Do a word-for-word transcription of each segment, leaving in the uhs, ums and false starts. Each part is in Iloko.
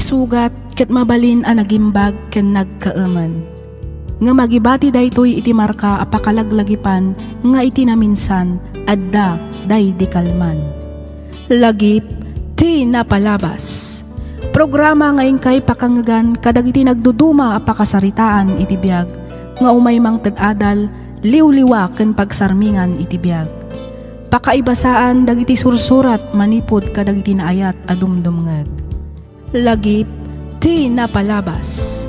Sugat ket mabalin a nagimbag ken nagkaemen. Ngem agibati daytoy iti marka a pakalaglagipan nga iti naminsan, adda daydi kalman. Lagip ti napalabas. Programa nga inkay pakangngegan kadagiti nagduduma a pakasaritaan iti biag nga umay mangted adal, liwliwa ken pagsarmingan iti biag. Pakaibasaan dagiti sursurat manipud kadagiti naayat a dumdumngeg. Lagip ti napalabas.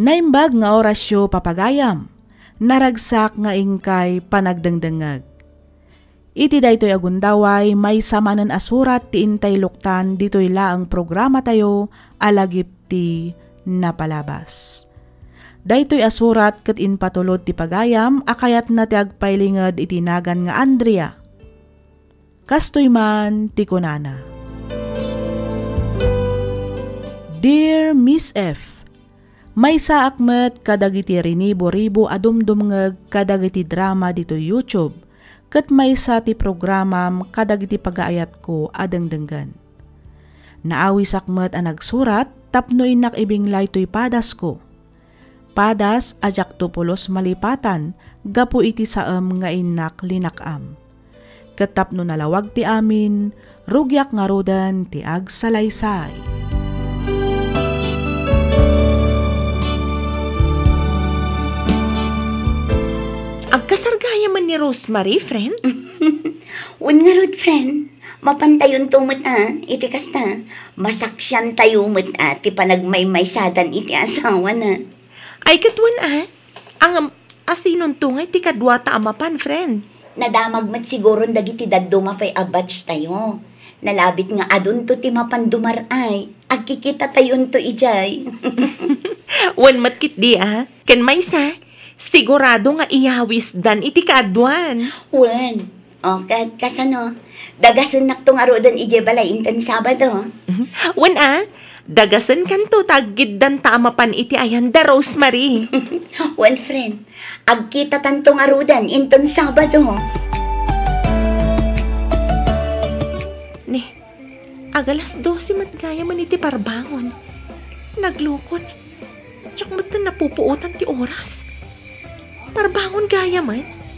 Naimbag nga orasyo, papagayam. Naragsak nga inkay panagdengdengngeg. Iti daytoy a gundaway, maysa manen a surat ti intay luktan ditoy laeng programatayo a Lagip ti Napalabas. Daytoy a surat ket impatulod ti pagayam a kayatna ti agpailinged iti nagan nga Andrea. Kastoy man ti kunana, Dear Miss F, maysaak met kadagiti rinibo-ribo a dumdumngeg kadagiti drama ditoy YouTube, ket maysa ti programam kadagiti pagaayatko a dengdenggen. Naawisak met a nagsurat tapno innak ibinglay toy padasko. Padas a diakto pulos malipatan gapu iti saem nga innak linak-am. Ket tapno nalawag ti amin, rugiak ngaruden ti agsalaysay. Agkasar gayamen ni Rosemary, friend? Wen ngarud, friend. Mapantayonto met a, iti kasta, masaksiantayo met a ti panagmaymaysadan iti asawana. Ay, ket wen a, Ngem, asinonto ngay ti kaduata a mapan, friend? Nadamag met siguron dagiti dadduma pay a batch tayo. Nalabit nga adunto ti mapan dumar-ay. Agkikitatayonto idiay. Wen met ketdi a, ken maysa, sigurado nga iyawisdan iti kaaduan. Wen, O, ket kasano? Dagasennakto ngaruden idiay balay inton Sabado. Wen a, dagasenkanto ta aggiddanta a mapan iti ayan da Rosemary. Wen, friend, agkitatanto ngaruden inton Sabado. Ni, agalas dose met gayamen iti parbangon. Naglukon. Diak metten napupuotan ti oras. Parbangon gayamen.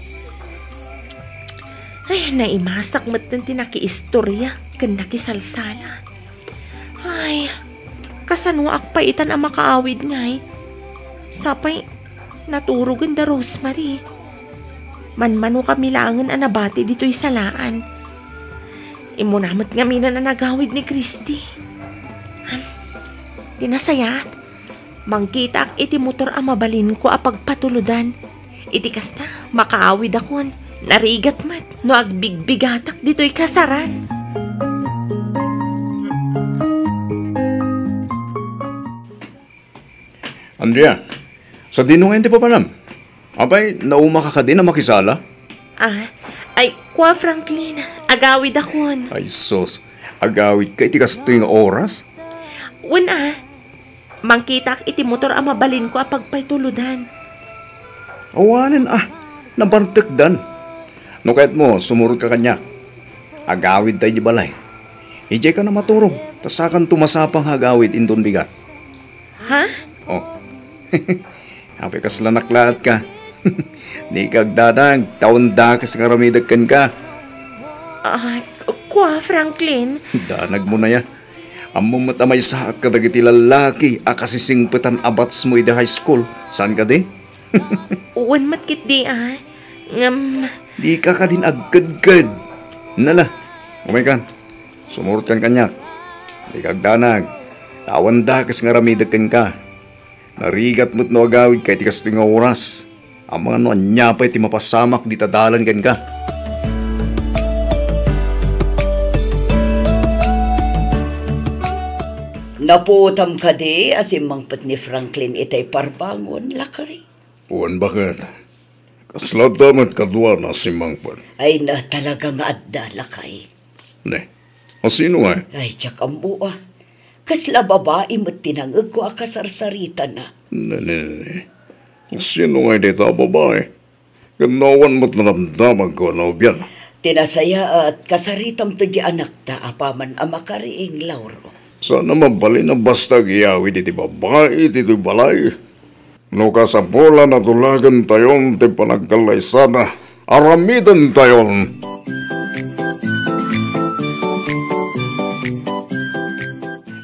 Ay, naimasak metten ti nakiistoria ken nakisalsala. Ay, kasanoak pay itan a makaawid ngay? Sapay, naturogen da Rosemary. Manmano kami laengen a nabati ditoy salaan. Immuna met ngamin a nagawid ni Christy. Ti nasayaat, mangkitaak iti motor a mabalinko a pagpatulodan. Iti kasta, makaawidakon. Narigat met no agbigbigatak ditoy kasaran. Andrea, sadino ngayon ti papanam? Apay, naumaka kadin a makisala? Ah, ay, kua, Franklin, agawidakon. Ay, sus, agawidka iti kastoy nga oras? Wen a, mangkitaak iti motor a mabalinko a pagpaytulodan. Awanen a, nabartekdan. No kayatmo, sumurotka kaniak. Agawidta idiay balay. Idiayka a maturog, ta sakanto masapa nga agawid inton bigat. Ha? Oh. Apay, kasla naklaat ka. Dika agdanag, ta awan dakes nga aramidek kenka. Ah, kua, Franklin? Danagmo na ya. Ammom met a maysaak kadagiti lallaki a kasisingpetan a batchmo idi high school, saan kadi? Wen met ketdi a. Ngem, dika kadin agkedked. Nala, umaykan. Sumurotkan kaniak. Dika agdanag. Ta awan dakes nga aramidek kenka. Narigat met no agawidka iti kastoy nga oras. Amangan no ania pay ti mapasamak dita dalan kenka. Napuotam kadi a simmangpet ni Franklin itay parbangon, lakay? Wen, baket. Kasla adda met kaduana a simmangpet. Ay na, talaga nga adda, lakay. Ne, asino ngay? Ay, diak ammo a. Kasla babai met ti nangegko a kasarsaritana. Ne, ne, ne, ne. Asino ngay dayta a babai? Ken no awan met nadamdamagko a nobiana. Ti nasayaat, kasaritam to di anakta apaman a makariing, Lauro. Saan a mabalin a basta agyawid iti babai ditoy balay. No kasapulan a tulagentayon ti panagkallaysada, aramidentayon.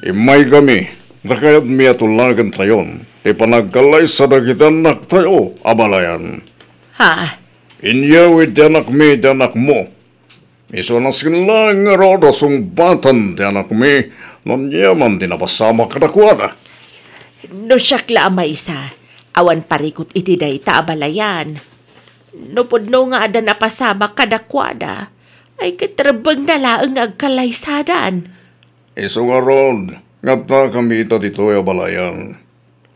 Immaykami, ta kayatmi a tulagentayon ti panagkallaysa dagiti annaktayo a balayan. Ha? Inyawid ti anakmi iti anakmo. Isu a nasken laeng ngarud a sungbatan ti anakmi no aniaman ti napasamak kadakuada. No siak la a maysa, awan parikut iti dayta a balayan. No pudno nga adda napasamak kadakuada, ay ket rebbengna laeng nga agkallaysadan. Isu ngarud nga adda kami ita ditoy a balayan.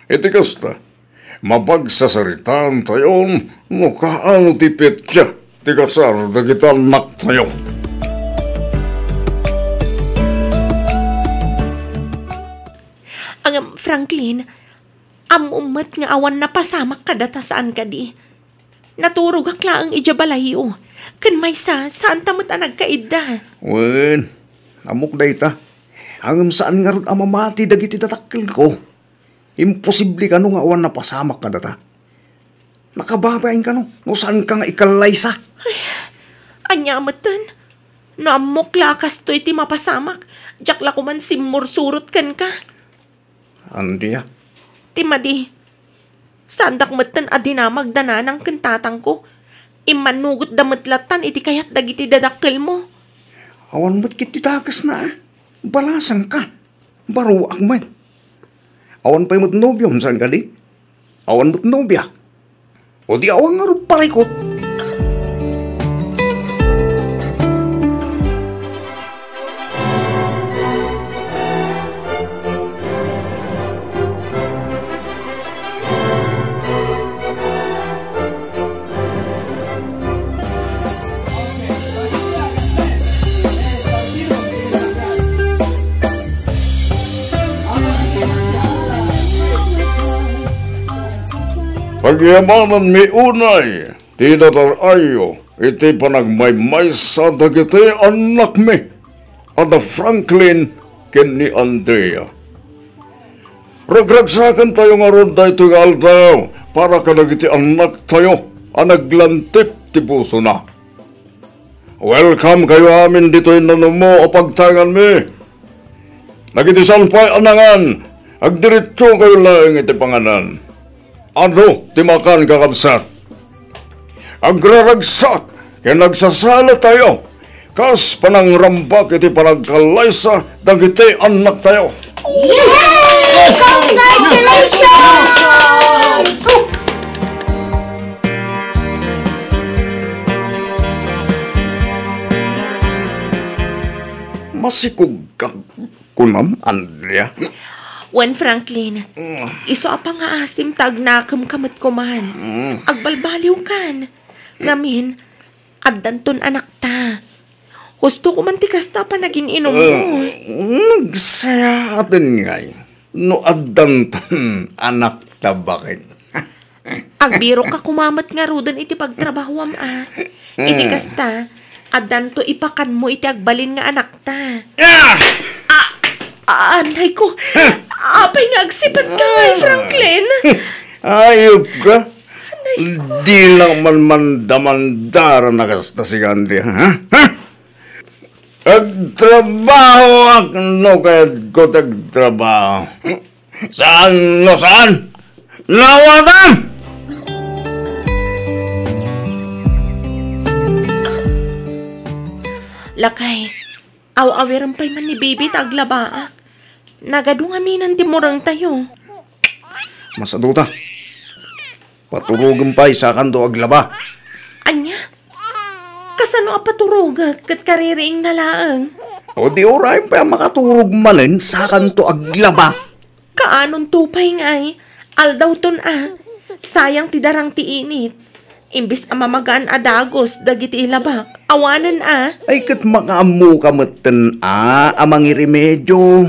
Iti kasta, mapagsasaritaantayon no kaano ti petsa ti kasar dagiti annaktayo. Ngem, Franklin, ammom met nga awan napasamak kadata, saan kadi? Naturogak laeng idiay balayyo. Ken maysa, saanta met a nagkaidda. Wen, ammok dayta. Ngem saan ngarud a mamati dagiti dadakkelko. Imposible kano nga awan napasamak kadata. Nakababain kano no saanka nga ikallaysa. Ay, ania metten? No ammok la a kastoy ti mapasamak, diak la koman simmursurot kenka. Andrea. Ti madi, saandak metten a dinamag da nanang ken tatangko. Immannugotda met lattan iti kayat dagiti dadakkelmo. Awan met ket ti dakesna, a. Balasangka. Baruak met. Awan pay met nobiom, saan kadi? Awan met nobiak. O di awan ngarud parikut. Pagyamananmi unay ti datar-ayyo iti panagmaymaysa dagiti annakmi a da Franklin ken ni Andrea. Ragragsakentayo ngarud daytoy nga aldaw para kadagiti annaktayo a naglantip ti pusona. Welcome kayo amin ditoy nanumo a pagtaenganmi. Dagiti saan pay a nangan, agdiretso kayo laeng iti panganan. Adu ti makan, kakabsat. Agraragsak ken agsasalatayo kas panangrambak iti panagkallaysa dagiti annaktayo. Yay! Congratulations! Masikog ka, kunam, Andrea? Wen, Franklin, Mm. isu a pangaasim ta agnakemka met koman. Mm. Agbalbaliwkan. Ngamin, addanton anakta. Husto koman ti kasta a panagin-inummo. Eh, nagsayaaten ngay no addanton anakta, baket. Agbirokka koma met ngaruden iti pagtrabahoam a. Iti kasta, addanto ipakanmo iti agbalin nga anakta. Ah! Ah, ah, anay ko. Apay nga agsipatka ngay, Franklin? Ayop ka. Anay ko. Di lang man mandamandara na kasta si Andrea, ha? Ha? Agtrabahoak no kayatko ti agtrabaho. Saan no saan? Nawatam! Lakay, aw-awiren pay man ni Bibi ta aglabaak. Nagadu ngamin ti murengtayo. Masaduta. Paturogem pay, sakanto aglaba. Ania? Kasano a paturogek ket kaririingna laeng? O di uray pay a makaturog manen, sakanto aglaba. Kaanonto pay ngay, aldawton a. Sayang ti darang ti init. Imbes a mamagaan a dagus dagiti ilabak, awanen a. Ay, ket makaammoka metten a, a mangiremedio.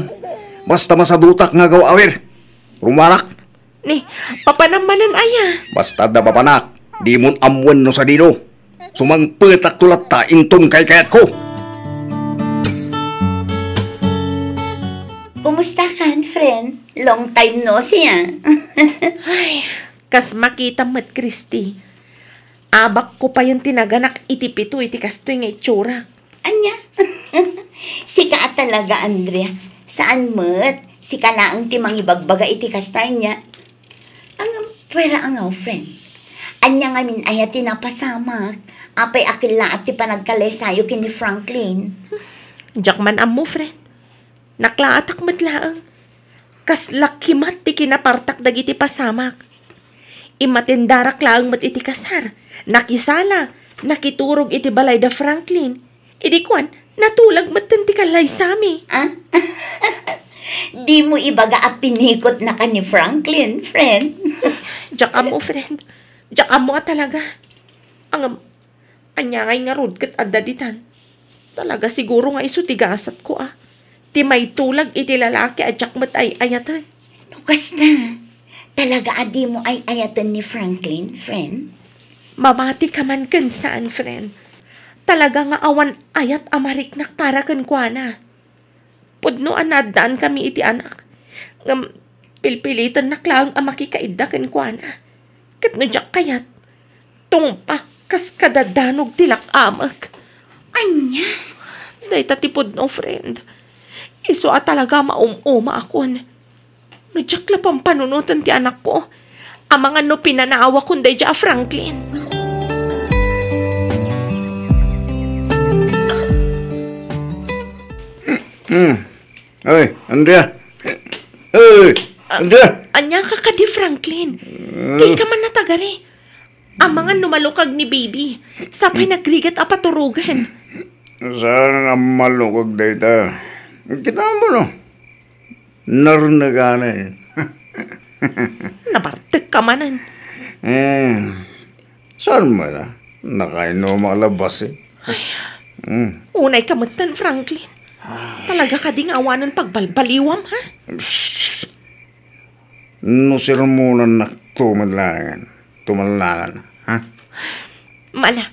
Basta masadutak nga agaw-awir. Rumarak. Ni, papanam manen aya? Basta adda papanak. Dimon ammoen no sadino. Sumangpetakto latta inton kaykayatko. Kumusta kan, friend? Long time no see, ah. Ay, kas makita met, Christy. Abakko payen ti naganak iti pito iti kastoy nga itsurak. Ania? Sika a talaga, Andrea. Saan met? Sika laeng ti mangibagbaga iti kasta, ania? Ang pwera nga, friend. Ania ngamin aya ti napasamak? Apay a kellaat ti panagkalaysayo ken ni Franklin? Diak man ammo, friend. Naklaatak met laeng. Kasla kimat ti kinapartak dagiti pasamak. Immatendarak laeng met iti kasar. Nakisala, nakiturog iti balay da Franklin. Idi kuan, natulag metten ti kallaysami. Ah? Dimo ibaga a pinikotnaka ni Franklin, friend? Diak ammo, friend. Diak ammo a talaga. Ang Ania ngay ngarud ket adda ditan? Talaga siguro nga isu ti gasatko, a. Ti maitulag iti lalaki a diak met ay-ayaten. No kasta, talaga a dimo ay-ayaten ni Franklin, friend? Mamati ka man ken saan, friend. Talaga nga awan ayat a mariknak para kenkuana. Pudno a naaddaan kami iti anak, ngem pilpilitennak laeng a makikaidda kenkuana. Ket no diak kayat, tungpa kas kadadanog ti lak-amek. Ania? Dayta ti pudno, friend. Isu a talaga maum-umaakon. No diak la pampanunoten ti anakko, amangan no pinanaawakon daydiay a Franklin. Hmm. Ay, Andrea. Ay, Andrea. Ania ka kadi, Franklin? Hmm. Dika man natagari. Amangan no malukag ni baby. Sapay nagrigat a paturogen. Saan a malukag dayta? Kita mo, no? Narnaganen. Nabartek ka manen. Eh, saan mo na? Nakainuma ka labasin. Ay. Hmm. Unay ka metten, Franklin. Talaga kadi nga awanen pagbalbaliwam, ha? Shh! No sermonannak to met laengen. Tumalnakan, ha? Mala,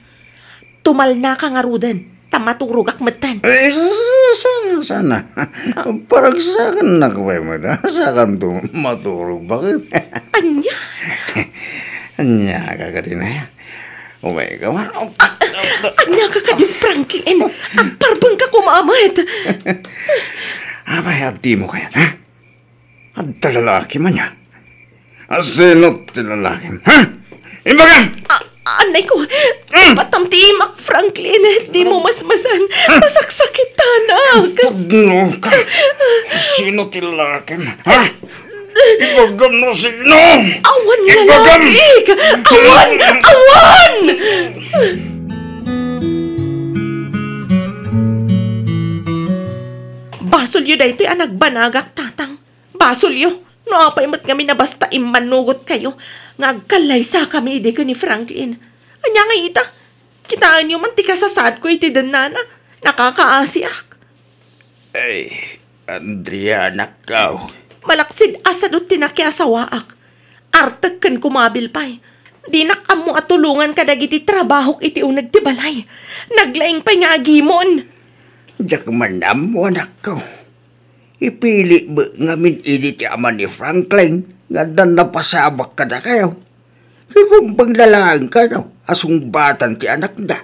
tumalnaka ngaruden, ta maturogak metten. Eh, sa-, sa-, sa-, sana. Paragsakannak pay met, ha? Sakanto maturog, bakit? Ania? Ania ka kadin, ha? Umay ka man. Ania ka kadin, Franklin? Agparbeng ka koma met. Apay, adda mo kayat, ha? Adda lalaki man ya. A, sino ti lalakim, ha? Ibagam! A-, anay ko, hmm. Ipatam ti imak, Franklin. Di mo masmasan. Hmm. Masaksakitanak. Pudno ka. Sino ti lalakim, ha? Ibagam no sino. Awan lalaki. Awan! Awan! Basolyo daytoy a nagbanagak, Tatang. Basolyo, no apay met ngamin a basta immannugotkayo nga agkallaysakami idi ken ni Franklin. Ania ngay ita? Kitaenyo man ti kasasaadko iti dennana. Nakakaasiak. Ay, Andrea, anakko. Malaksid a sadut ti nakiasawaak. Artek ken kumabil pay. Dinak ammo a tulongan kadagiti trabahok iti uneg ti balay. Naglaing pay nga agimon. Diak man ammo, anakko. Ipili met ngamin idi ti ama ni Franklin nga adda napasabak kadakayo. Ibumbeng laeng kano a sungbatan ti anakda.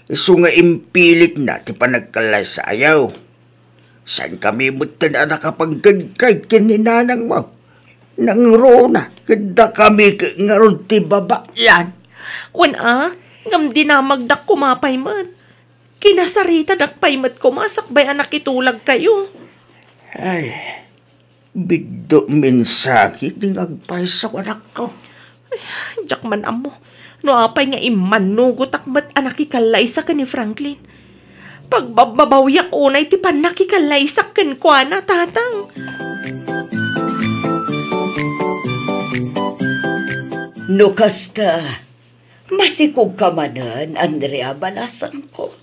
Isu nga impilitna ti panagkallaysayo. Saan kami metten a nakapanggedged ken ni nanangmo. Nangruna, ket dakami ket ngarud ti babayan. Wen a, ngem dinamagdak koma pay met. Kinasaritadak pay met koma sakbay a nakitulagkayo. Ay, biddut mensahek ti agpayso, anakko. Ay, diak man ammo no apay nga immannugotak met a nakikallaysa ken ni Franklin. Pagbabbabawiak unay ti pannakikallaysak kenkuana, Tatang. No kasta, masikog ka manen, Andrea, balasangko.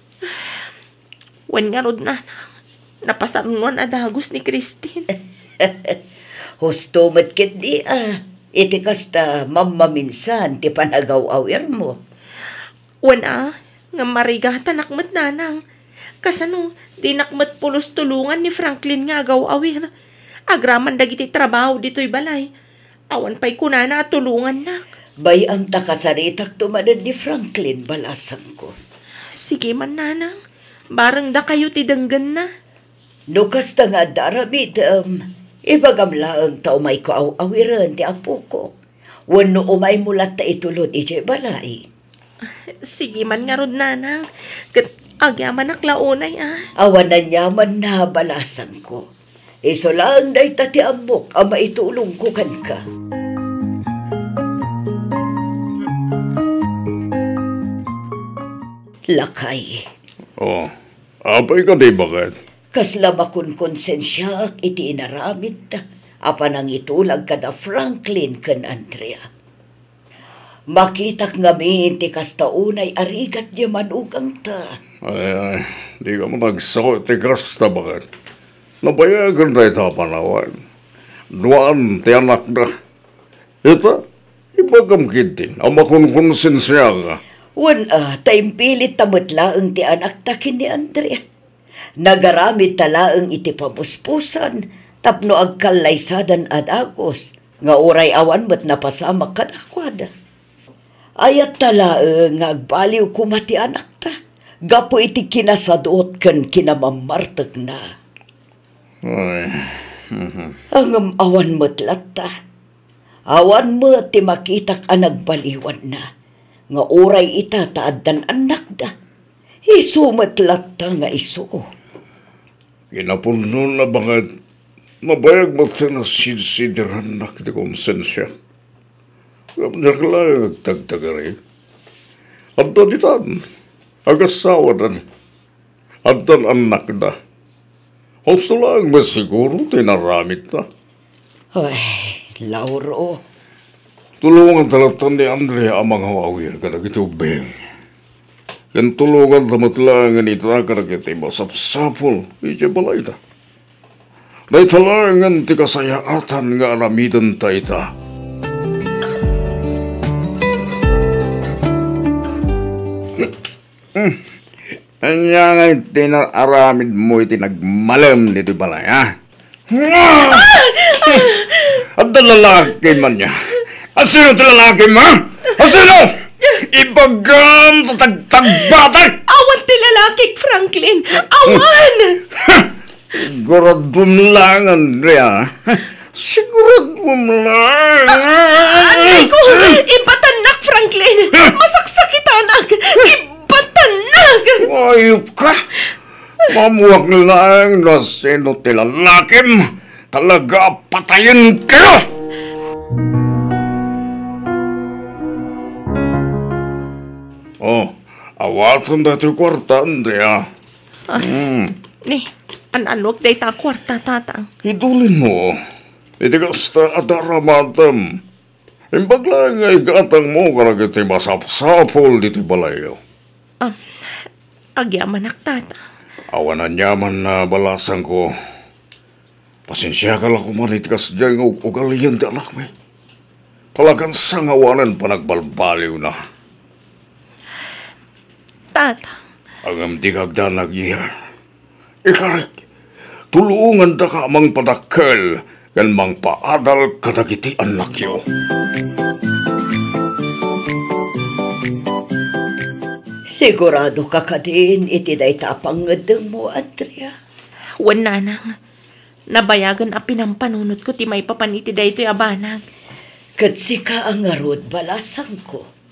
Wen ngarud, nanang, napasarnoan a dagus ni Christine. Husto met ketdi, a. Iti kasta, mammaminsan ti panagaw-awirmo. Wen a, ngem marigatanak met, nanang. Kasano, dinak met pulos tulongan ni Franklin nga agaw-awir. Agraman dagiti trabaho ditoy balay. Awan pay kunana a tulongannak. Bay-am ta kasaritakto manen ni Franklin, balasangko. Sige man, nanang. Bareng dakayo ti denggenna. No kasta nga adda aramidem, ibagam laeng ta umayko aw-awiren ti apokok. Wenno umaymo latta itulod idiay balay. Sige man ngarud, nanang. Ket agyamanak la unay, a. Awan aniaman na, balasangko. Isu laeng dayta ti ammok a maitulongko kenka. Lakay. Oh, apay kadi, baket? Kasla makonkonsensiaak iti inaramidta a panangitulag kada Franklin ken Andrea. Makitak ngamin ti kasta unay a rigat diay manugangta. Ay, ay, dika met agsao iti kasta, baket. Nabayagen dayta a panawen. Duaan ti anakda. Ita, ibagam ketdin a makonkonsensiaka. Wen, a, ta impilitta met laeng ti anakta ken ni Andrea. Nagaramidta laeng iti pamuspusan tapno agkallaysadan a dagus nga uray awan met napasamak kadakuada. Ayatta laeng nga agbaliw koma ti anakta gapu iti kinasadut ken kinamammartekna. Ay, mhm. Ngem awan met latta. Awan met ti makitak a nagbaliwanna nga uray ita ta addan annakda. Isu met latta nga isu. Kinapudnona, baket, nabayag met ti nasidsidirannak ti konsensiak. Ngem diak laeng agtagtagari. Adda ditan, agasawadan, addan annakda. Husto laeng met siguro ti inaramidta. Ay, Lauro. Tulonganta latta ni Andrea a mangaw-awir kadagiti ubbing. Ken tulonganta met laengen ita kadagiti masapsapul idiay balayda. Dayta laengen ti kasayaatan nga aramidenta ita. Hmm. Ania ngay ti naaramidmo iti nagmalem ditoy balay, ha? Adda lalaki man nia. Asino ti lalaki, ha? Asino? Ibagam ta tagtagbatek! Awan ti lalaki, Franklin! Awan! Siguraduem lang, Andrea. Siguraduem lang. Aray ko! Ibatannak, Franklin! Masaksakitanak! Ibatannak! Ayup ka! Mamuak lang no sino ti lalakim. Talaga, patayen kayo! Oh, awaten datoy kuarta, Andrea. Ah, hmm. Ni, an-anok dayta a kuarta, Tatang? Idulinmo. Iti kasta, adda aramidem. Imbag laeng nga igatangmo kadagiti masapsapul ditoy balayyo. Ah, agyamanak, Tatang. Awan aniaman a balasangko. Pasensiaka la koma iti kasdiay nga ug-ugalian ti anakmi. Talagan sangawanen panagbalbaliwna. Tatang. Ngem dika agdanag, Iha. Ikarik, tulongandaka a mangpadakkel ken mangpaadal kadagiti annakyo. Siguradoka kadin iti dayta a pangngeddengmo, Andrea? Wen, Nanang. Nabayagen a pinampanunotko ti maipapan iti daytoy a banag. Ket sika a ngarud, balasangko.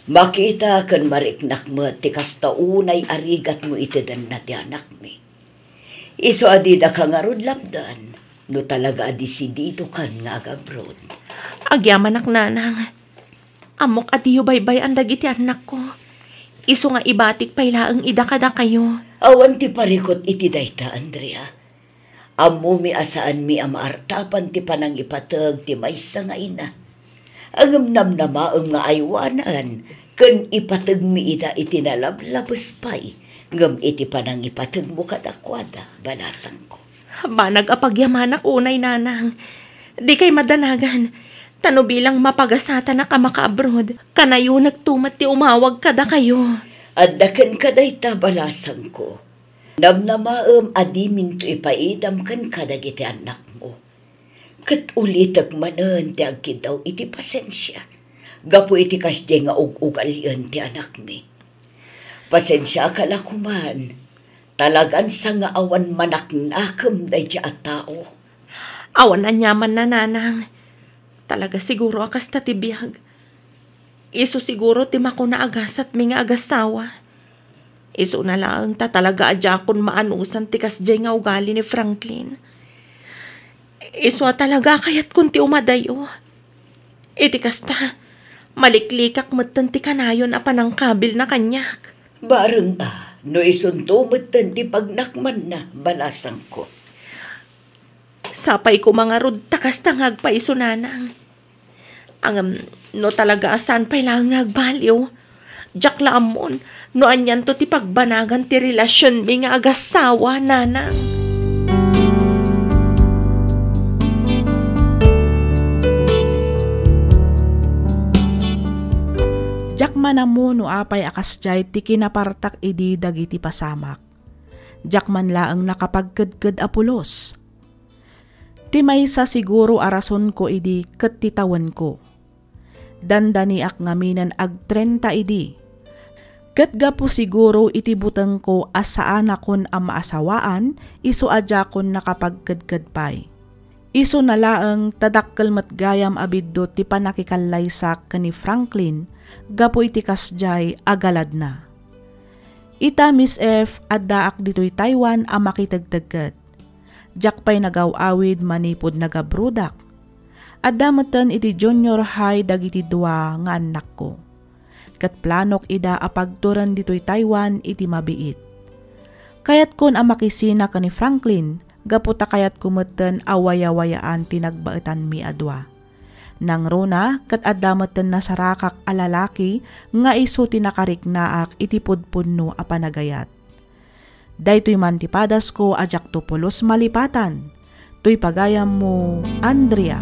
Makita ken mariknak met ti kasta unay a rigatmo iti denna ti anakmi. Isu a didaka ngarud lapdan no talaga a desididokan nga agabroad. Agyamanak, Nanang. Ammok a diyo baybay-an dagiti annakko. Isu nga ibatik pay laeng ida kadakayo. Awan ti parikut iti dayta, Andrea. Ammomi a saanmi a maartapan ti panangipateg ti maysa nga ina. Ngem namnamaem nga aywanan ken ipategmi ida iti nalablabes pay ngem iti panangipategmo kadakuada, balasangko. Banag a pagyamanak unay, Nanang. Dikay madanagan. Ta no bilang mapagasatanak a makaabroad, kanayonekto met ti umawag kadakayo. Adda kenka dayta, balasangko. Namnamaem a diminto ipaidam kenka dagiti annakmo. Ket ulitek manen ti agkiddaw iti pasensia gapu iti kasdiay nga ug-ugalien ti anakmi. Pasensiaka la koman, talagan sa nga awan manaknakem daydiay a tao. Awan aniamanna, nanang. Talaga siguro a kasta ti biag. Isu siguro ti makuna a gasatmi nga agassawa. Isuna laeng ta talaga a diakon maanusan ti kasdiay nga ugali ni Franklin. Isu a talaga a kayatkon ti umadayo. Iti kasta, maliklikak metten ti kanayon a panangkabilna kaniak. Bareng a, no isunto metten ti pagnakmanna, balasangko. Sapay koma ngarud ta kasta nga agpaiso, nanang. Ngem, no talaga a saan pay laeng nga agbaliw, diak la ammon no anianto ti pagbanagan ti relasionmi nga agassawa, nanang. Diak man ammo no apay a kasdiay ti kinapartak idi dagiti pasamak. Diak man laeng nakapagkedked a pulos. Ti maysa siguro a rasonko idi ket ti tawenko. Dandaniak ngaminen agtrenta idi. Ket gapu siguro iti butengko a saanakon a maasawaan, isu a diakon nakapagkedked pay. Isuna laeng ta dakkel met gayam a biddut ti pannakikallaysak ken ni Franklin gapu iti kasdiay a galadna. Ita, Miss F, addaak ditoy Taiwan a makitegtegget. Diak pay nagaw-awid manipud nagabrodak. Adda metten iti junior high dagiti dua nga annakko. Ket planok ida a pagturen ditoy Taiwan iti mabiit. Kayatkon a makisina ken ni Franklin gapu ta kayatko metten a wayawayaan ti nagbaetanmi a dua. Nangruna ket adda metten nasarakak a lalaki nga isu ti nakariknaak iti pudpudno a panagayat. Daytoy man ti padasko a diakto pulos malipatan. Toy pagayammo, Andrea.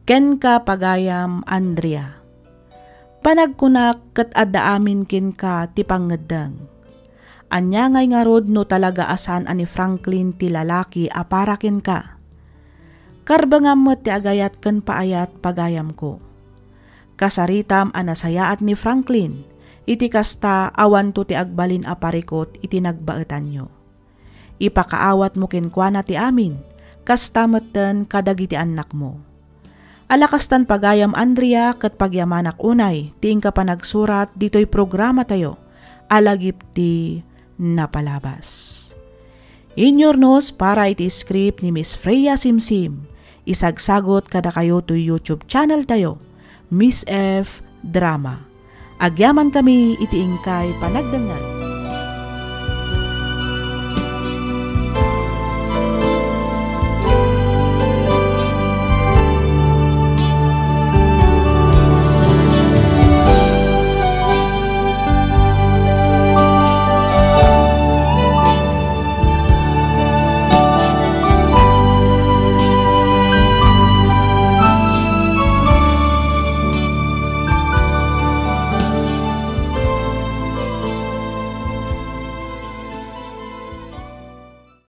Kenka, pagayam Andrea. Panagkunak ket adda amin kenka ti pangngeddeng. Ania ngay ngarud no talaga a saan a ni Franklin ti lalaki a para kenka? Karbengam met ti agayat ken paayat, pagayamko. Kasaritam a nasayaat ni Franklin, iti kasta, awanto ti agbalin a parikut iti nagbaetanyo. Ipakaawatmo kenkuana ti amin, kasta metten kadagiti annakmo. Ala kastan, pagayam Andrea, ket pagyamanak unay ti inka panagsurat ditoy programatayo a Lagip ti Napalabas. Inyurnos para iti script ni Miss Freya Simsim, isagsagot kadakayo toy YouTube channel tayo, Miss F Drama. Agyamankami iti inkay panagdengngeg.